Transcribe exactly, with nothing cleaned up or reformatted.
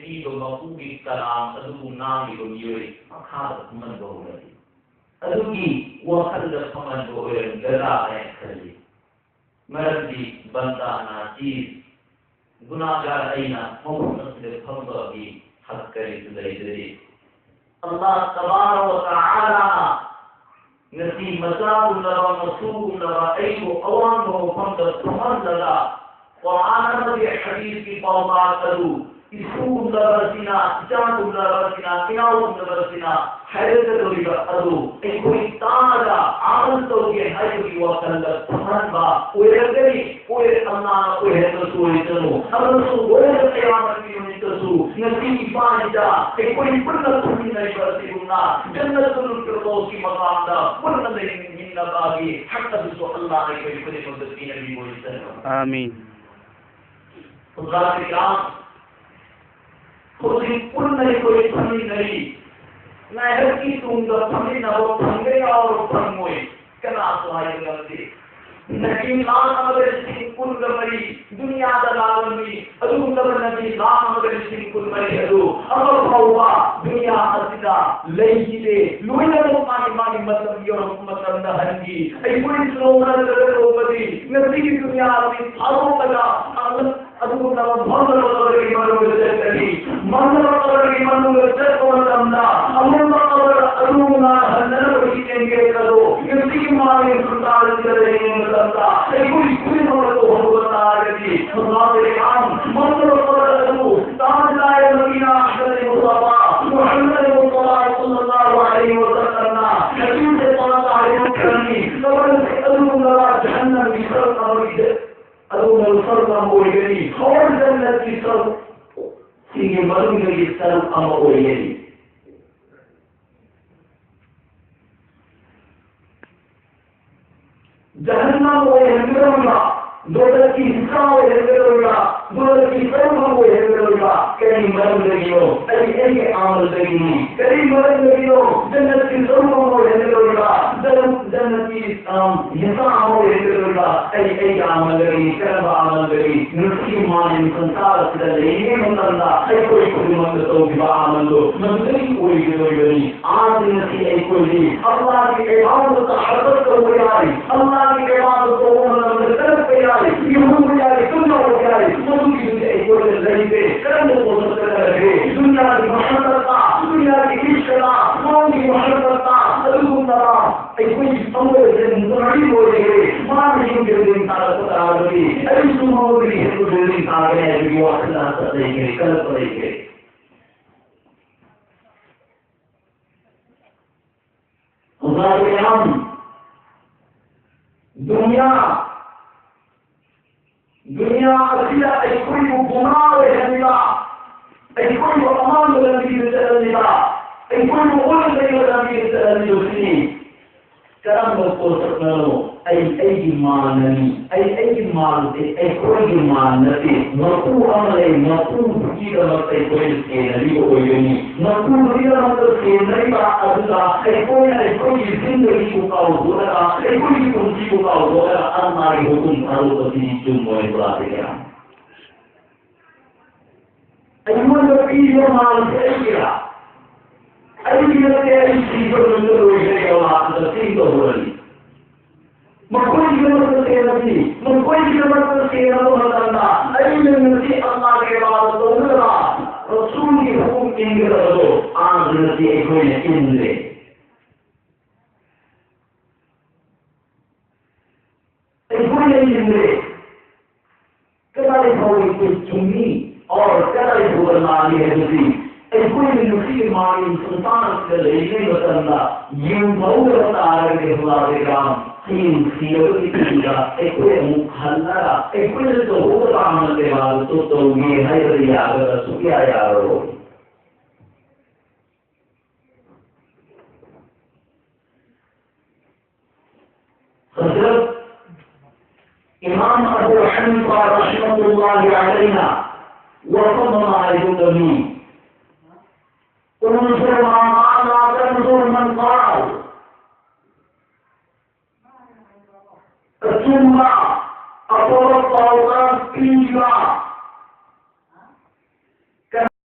ꯄꯤꯕ ꯃꯄꯨꯒꯤ ꯀꯂꯥꯝ ꯑꯗꯨꯕꯨ ꯉꯥꯡꯂꯤꯕ ꯃꯤꯑꯣꯏ ꯃꯈꯥꯗ ꯐꯝꯍꯟꯕ ꯍꯧꯔꯛꯏ꯫ ꯑꯗꯨꯒꯤ ꯋꯥꯈꯜꯗ ꯐꯝꯍꯟꯕ ꯑꯣꯏꯔꯝꯒꯗ꯭ꯔꯥ ꯍꯥꯏꯅ ꯈꯜꯂꯤ꯫ ꯃꯔꯝꯗꯤ ꯕꯟꯗꯥ ꯅꯥꯆꯤꯁ, ꯒꯨꯅꯥꯒꯥꯔ ꯑꯩꯅ ꯃꯐꯝ ꯑꯁꯤꯗ ꯐꯝꯕꯒꯤ ꯍꯛ ꯀꯔꯤꯁꯨ ꯂꯩꯖꯗꯦ꯫ ꯑꯜꯂꯥꯍ ꯇꯕꯥꯔꯛ ꯋ ꯇꯥꯂꯥꯅ ꯉꯁꯤ ꯃꯆꯥꯒꯨꯝꯂꯕ ꯃꯁꯨꯒꯨꯝꯂꯕ ꯑꯩꯕꯨ ꯑꯋꯥꯡꯕ ꯃꯐꯝꯗ ꯐꯝꯍꯜꯂꯒ ꯀꯨꯔꯥꯟ ꯑꯃꯗꯤ ꯍꯗꯤꯁꯀꯤ ꯄꯥꯎꯇꯥꯛ ꯑꯗꯨ ꯏꯁꯨꯒꯨꯝꯂꯕꯁꯤꯅ, ꯏꯆꯥꯒꯨꯝꯂꯕꯁꯤꯅ, ꯏꯅꯥꯎꯒꯨꯝꯂꯕꯁꯤꯅ ꯍꯥꯏꯔꯛꯀꯗꯧꯔꯤꯕ ꯑꯗꯨ ꯑꯩꯈꯣꯏ ꯇꯥꯔꯒ ꯑꯃꯜ ꯇꯧꯒꯦ ꯍꯥꯏꯕꯒꯤ ꯋꯥꯈꯜꯗ ꯐꯝꯍꯟꯕ ꯑꯣꯏꯔꯒꯅꯤ꯫ ꯑꯣꯏꯔꯦ, ꯑꯜꯂꯥꯍꯅ ꯑꯣꯏꯍꯟꯕꯁꯨ ꯑꯣꯏꯁꯅꯨ꯫ ꯑꯃꯁꯨꯡ ꯂꯣꯏꯔꯒ ꯀꯌꯥꯃꯠꯀꯤ ꯅꯨꯃꯤꯠꯇꯁꯨ ꯉꯁꯤ ꯏꯕꯥꯅꯤꯗ ꯑꯩꯈꯣꯏ ꯄꯨꯟꯅ ꯐꯝꯃꯤꯟꯅꯔꯤꯕ ꯑꯁꯤꯒꯨꯝꯅ ꯖꯟꯅꯇꯨꯜ ꯐꯤꯔꯗꯧꯁꯀꯤ ꯃꯀꯥꯝꯗ ꯄꯨꯟꯅ ꯂꯩꯃꯤꯟꯅꯕꯒꯤ ꯍꯛ ꯑꯗꯨꯁꯨ ꯑꯜꯂꯥꯍꯅ ꯑꯩꯈꯣꯏ ꯈꯨꯗꯤꯡꯃꯛꯇ ꯄꯤꯅꯕꯤꯕ ꯑꯣꯏꯁꯅꯨ꯫ ꯑꯥꯃꯤꯟ꯫ ꯍꯨꯖꯥ ꯀꯤꯔꯥꯝ, ꯍꯧꯖꯤꯛ ꯄꯨꯟꯅ ꯑꯩꯈꯣꯏ ꯐꯝꯃꯤꯟꯅꯔꯤ꯫ ꯉꯥꯏꯍꯥꯛꯀꯤ ꯇꯨꯡꯗ ꯐꯝꯃꯤꯟꯅꯕ ꯐꯪꯒꯦ ꯌꯥꯎꯔꯣ ꯐꯪꯉꯣꯏ, ꯀꯅꯥꯁꯨ ꯍꯥꯏꯕ ꯉꯝꯗꯦ꯫ ꯅꯕꯤ ꯂꯥꯛ ꯑꯃꯒ ꯂꯤꯁꯤꯡ ꯀꯨꯟꯒ ꯃꯔꯤ ꯗꯨꯅꯤꯌꯥꯗ ꯂꯥꯛꯂꯝꯃꯤ꯫ ꯑꯗꯨꯒꯨꯝꯂꯕ ꯅꯕꯤ ꯂꯥꯛ ꯑꯃꯒ ꯂꯤꯁꯤꯡ ꯀꯨꯟ ꯃꯔꯤ ꯑꯗꯨ ꯑꯃ ꯐꯥꯎꯕ ꯗꯨꯅꯤꯌꯥ ꯑꯁꯤꯗ ꯂꯩꯈꯤꯗꯦ꯫ ꯂꯣꯏꯅꯃꯛ ꯃꯥꯒꯤ ꯃꯥꯒꯤ ꯃꯇꯝ ꯌꯧꯔꯛꯄ ꯃꯇꯝꯗ ꯍꯟꯈꯤ꯫ ꯑꯩꯈꯣꯏꯁꯨ ꯅꯣꯡꯃ ꯅꯠꯇ꯭ꯔꯒ ꯅꯣꯡꯃꯗꯤ ꯉꯁꯤꯒꯤ ꯗꯨꯅꯤꯌꯥ ꯑꯁꯤ ꯊꯥꯗꯣꯛꯂꯒ ꯑꯗꯨꯒꯨꯝꯂꯕ ꯃꯐꯝꯗ ꯂꯩꯕꯒꯤ ꯃꯔꯝꯗ ꯆꯠꯀꯅꯤ꯫ ꯃꯥꯡꯂꯕ ꯀꯕꯔꯒꯤ ꯃꯅꯨꯡꯗ ꯆꯠꯄ ꯃꯇꯝꯗ ꯑꯃꯨꯕ ꯀꯕꯔ ꯑꯗꯨ ꯉꯥꯏꯍꯟꯅꯅꯕꯒꯤ ꯂꯦꯡꯒꯦꯠ ꯑꯗꯨ ꯉꯁꯤꯒꯤ ꯃꯥꯂꯦꯝ ꯁꯪꯁꯥꯔꯁꯤꯗ ꯂꯩꯔꯤꯉꯩ ꯃꯇꯝꯗ ꯑꯩꯈꯣꯏ ꯈꯨꯗꯤꯡꯃꯛꯅ ꯇꯧꯍꯧꯕ ꯇꯥꯔꯒꯗꯤ ꯃꯥꯡꯂꯕ ꯀꯕꯔ ꯑꯗꯨ ꯇꯥꯖ ꯂꯥꯏ ꯃꯗꯤꯅꯥ ꯍꯖꯔꯠ ꯃꯨꯁꯇꯐꯥ ꯃꯨꯍꯝꯃꯗ ꯃꯨꯁꯇꯐꯥ ꯁꯜꯂꯜꯂꯥꯍꯨ ꯑꯂꯩꯍꯤ ꯋꯁꯜꯂꯝꯅ ꯍꯗꯤꯁ ꯄꯥꯛꯇ ꯍꯥꯏꯔꯛꯈ꯭ꯔꯕꯅꯤ꯫ ꯀꯕꯔ ꯑꯗꯨꯒꯨꯝꯂꯕ ꯖꯍꯟꯅꯝꯒꯤ ꯁꯔꯨꯛ ꯑꯃꯒꯤ ꯑꯗꯨꯒꯨꯝꯂꯕ ꯁꯔꯨꯛ ꯑꯃ ꯑꯣꯏꯒꯅꯤ꯫ ꯍꯣꯔ ꯖꯟꯅꯠꯀꯤ ꯁꯔꯨꯛ ꯁꯤꯡꯒꯤ ꯃꯅꯨꯡꯗꯒꯤ ꯁꯔꯨꯛ ꯑꯃ ꯑꯣꯏꯒꯅꯤ꯫ ꯖꯍꯟꯅꯝ ꯑꯣꯏꯍꯟꯒꯗꯧꯔꯤꯕ, ꯗꯣꯖꯈꯀꯤ ꯍꯤꯡꯁꯥ ꯑꯣꯏꯍꯟꯒꯗꯧꯔꯤꯕ, ꯗꯣꯖꯈꯀꯤ ꯁꯔꯨꯛ ꯑꯃ ꯑꯣꯏꯍꯟꯒꯗꯧꯔꯤꯕ ꯀꯔꯤ ꯃꯔꯝꯗꯒꯤꯅꯣ? ꯑꯩ, ꯑꯩꯒꯤ ꯑꯃꯜꯗꯒꯤꯅꯤ꯫ ꯀꯔꯤ ꯃꯔꯝꯗꯒꯤꯅꯣ ꯖꯟꯅꯠꯀꯤ ꯁꯔꯨꯛ ꯑꯃ ꯑꯣꯏꯍꯟꯒꯗꯧꯔꯤꯕ, ꯖꯟꯅꯠ, ꯖꯟꯅꯠꯀꯤ, ꯑꯝ, ꯍꯤꯡꯁꯥ ꯑꯃ ꯑꯣꯏꯍꯟꯒꯗꯧꯔꯤꯕ? ꯑꯩ, ꯑꯩꯒꯤ ꯑꯃꯜꯗꯒꯤꯅꯤ꯫ ꯀꯔꯝꯕ ꯑꯃꯜꯗꯒꯤ? ꯉꯁꯤꯒꯤ ꯃꯥꯂꯦꯝ ꯁꯤꯗ ꯂꯩꯔꯤꯉꯩ ꯃꯇꯝꯗ ꯑꯩꯈꯣꯏ ꯈꯨꯗꯤꯡꯃꯛꯅ ꯇꯧꯈꯤꯕ ꯑꯃꯜꯗꯨ ꯃꯗꯨꯗꯒꯤ ꯑꯣꯏꯒꯗꯧꯔꯤꯕꯅꯤ꯫ ꯑꯥꯗꯤ ꯉꯁꯤ ꯑꯩꯈꯣꯏꯗꯤ ꯑꯜꯂꯥꯍꯒꯤ ꯏꯕꯥꯗꯠꯇ ꯍꯔꯀꯠ ꯇꯧꯕ ꯌꯥꯔꯤ, ꯑꯜꯂꯥꯍꯒꯤ ꯏꯕꯥꯗꯠ ꯇꯧꯕ ꯃꯇꯝꯗ ꯆꯠꯄ ꯌꯥꯔꯤ, ꯌꯦꯡꯍꯧꯕ ꯌꯥꯔꯤ, ꯇꯨꯝꯍꯧꯕ ꯌꯥꯔꯤ꯫ ꯃꯗꯨꯒꯤꯗꯨꯗꯤ ꯑꯩꯈꯣꯏꯗ ꯂꯩꯇꯦ꯫ ꯀꯔꯝꯕ ꯄꯣꯠꯁꯛꯇ ꯂꯩꯔꯒꯦ? ꯗꯨꯅꯤꯌꯥꯒꯤ ꯃꯍꯟꯗꯛꯇ, ꯗꯨꯅꯤꯌꯥꯒꯤ ꯏꯁꯀꯗ, ꯃꯥꯒꯤ ꯃꯍꯟꯗꯛꯇ ꯑꯗꯨꯒꯨꯝꯂꯕ ꯑꯩꯈꯣꯏꯒꯤ ꯊꯃꯣꯏ ꯑꯁꯤ ꯃꯨꯅꯔꯤ ꯑꯣꯏꯔꯦ꯫ ꯃꯥꯅ ꯌꯨꯝ building ꯁꯥꯔꯛꯄ ꯇꯥꯔꯒꯗꯤ ꯑꯩꯁꯨ ꯃꯉꯣꯟꯗꯒꯤ ꯍꯦꯟꯕ building ꯁꯥꯒꯅꯤ ꯍꯥꯏꯕꯒꯤ ꯋꯥꯈꯜ ꯑꯃꯈꯛ ꯂꯩꯈ꯭ꯔꯦ, ꯀꯜꯄ ꯂꯩꯈ꯭ꯔꯦ꯫ ꯍꯧꯖꯤꯛ ꯃꯌꯥꯝ ꯗꯨꯅꯤꯌꯥ ꯗꯨꯅꯤꯌꯥ ꯑꯁꯤꯗ ꯑꯩꯈꯣꯏꯕꯨ ꯒꯨꯃꯔꯥ ꯑꯣꯏꯍꯜꯂꯤꯕ, ꯑꯩꯈꯣꯏꯕꯨ ꯑꯃꯥꯡꯕ ꯂꯝꯕꯤꯗ ꯆꯠꯍꯜꯂꯤꯕ, ꯑꯩꯈꯣꯏꯕꯨ ꯑꯣꯟꯅ ꯇꯩꯅꯕ ꯂꯝꯕꯤꯗ ꯆꯠꯍꯜꯂꯤꯕꯁꯤꯅꯤ꯫ ꯀꯔꯝꯕ ꯄꯣꯠꯁꯛꯅꯅꯣ? ꯑꯩ ꯑꯩꯒꯤ ꯃꯥꯟꯅꯅꯤ꯫ ꯑꯩ ꯑꯩꯒꯤ ꯃꯥꯟꯅꯗꯦ, ꯑꯩꯈꯣꯏꯒꯤ ꯃꯥꯟꯅꯗꯦ꯫ ꯃꯄꯨ ꯑꯃ ꯂꯩ, ꯃꯄꯨꯗꯨꯒꯤꯗꯃꯛꯇ ꯑꯩꯈꯣꯏꯅ ꯁꯦꯟꯅꯔꯤꯕ ꯑꯣꯏꯒꯅꯤ꯫ ꯃꯄꯨꯗꯨꯒꯤꯗꯃꯛꯇ ꯁꯦꯟꯅꯔꯤꯕ ꯑꯗꯨꯗ ꯑꯩꯈꯣꯏꯅ ꯑꯩꯈꯣꯏꯒꯤ ꯖꯤꯟꯗꯒꯤꯕꯨ ꯀꯥꯎꯊꯣꯛꯂꯒ, ꯑꯩꯈꯣꯏꯒꯤ ꯄꯨꯟꯁꯤꯕꯨ ꯀꯥꯎꯊꯣꯛꯂꯒ ꯑꯜꯂꯥꯍꯒꯤ ꯍꯨꯀꯨꯝ ꯊꯥꯗꯣꯛꯄꯁꯤꯗꯤ ꯆꯨꯝꯃꯣꯏ, ꯃꯨꯔꯥꯗ ꯀꯌꯥ꯫ ꯑꯩꯉꯣꯟꯗ ꯄꯤꯔꯤꯕ ꯃꯥꯜꯁꯦ ꯑꯩꯒꯤꯔꯥ? ꯑꯩꯒꯤ ꯅꯠꯇꯦ, ꯑꯩ ꯁꯤꯕ ꯅꯨꯃꯤꯠꯇ ꯂꯣꯏꯈ꯭ꯔꯦ, ꯑꯜꯂꯥꯍꯅ ꯇꯁꯂꯤꯝ ꯇꯧꯈ꯭ꯔꯅꯤ꯫ ꯃꯈꯣꯏꯒꯤꯗꯃꯛꯇ ꯁꯦꯟꯅꯕꯤ, ꯃꯈꯣꯏꯒꯤꯗꯃꯛꯇ ꯁꯦꯟꯅꯕ ꯃꯇꯝꯗ ꯑꯩꯅ ꯉꯁꯤ ꯑꯜꯂꯥꯍꯒꯤ ꯏꯕꯥꯗꯠ ꯇꯧꯒꯗꯕ, ꯔꯁꯨꯜꯒꯤ ꯍꯨꯀꯨꯝ ꯏꯟꯒꯗꯕꯗꯣ ꯑꯥꯗ ꯉꯁꯤ ꯑꯩꯈꯣꯏꯅ ꯏꯟꯗ꯭ꯔꯦ꯫ ꯑꯩꯈꯣꯏꯅ ꯏꯟꯗ꯭ꯔꯦ꯫ ꯀꯗꯥꯏ ꯐꯥꯎ ꯑꯩꯈꯣꯏ ꯆꯨꯝꯃꯤ ꯑꯣꯔ ꯀꯗꯥꯏ ꯐꯥꯎꯕ ꯂꯥꯜꯂꯤ ꯍꯥꯏꯕꯁꯤ ꯑꯩꯈꯣꯏꯅ ꯉꯁꯤꯒꯤ ꯃꯥꯂꯦꯝ ꯁꯪꯁꯥꯔꯁꯤꯗ ꯂꯩꯔꯤꯉꯩ ꯃꯇꯝꯗ ꯌꯦꯡꯍꯧꯗꯕ ꯇꯥꯔꯒꯗꯤ, ꯍꯨꯂꯥ ꯕꯦꯒꯥꯝ, ꯍꯌꯦꯡ ꯁꯤꯔꯕꯒꯤ ꯇꯨꯡꯗ ꯑꯩꯈꯣꯏ ꯑꯃꯨꯛ ꯍꯜꯂꯒ ꯑꯩꯈꯣꯏꯅ ꯇꯧꯍꯧꯗꯕ ꯑꯃꯜ ꯀꯌꯥ ꯑꯗꯨ ꯇꯧꯒꯦ ꯍꯥꯏꯕꯗ ꯌꯥꯒꯗ꯭ꯔꯥ? ꯁꯨꯛꯌꯥ ꯌꯥꯔꯔꯣꯏ꯫ ꯍꯖꯔꯠ ꯏꯃꯥꯝ ꯑꯕꯨ ꯍꯅꯤꯐꯥ ꯔꯍꯃꯇꯨꯜꯂꯥꯍꯤ ꯑꯂꯩꯅ ꯋꯥꯐꯝ ꯑꯃ ꯍꯥꯏꯗꯣꯛꯂꯝꯃꯤ꯫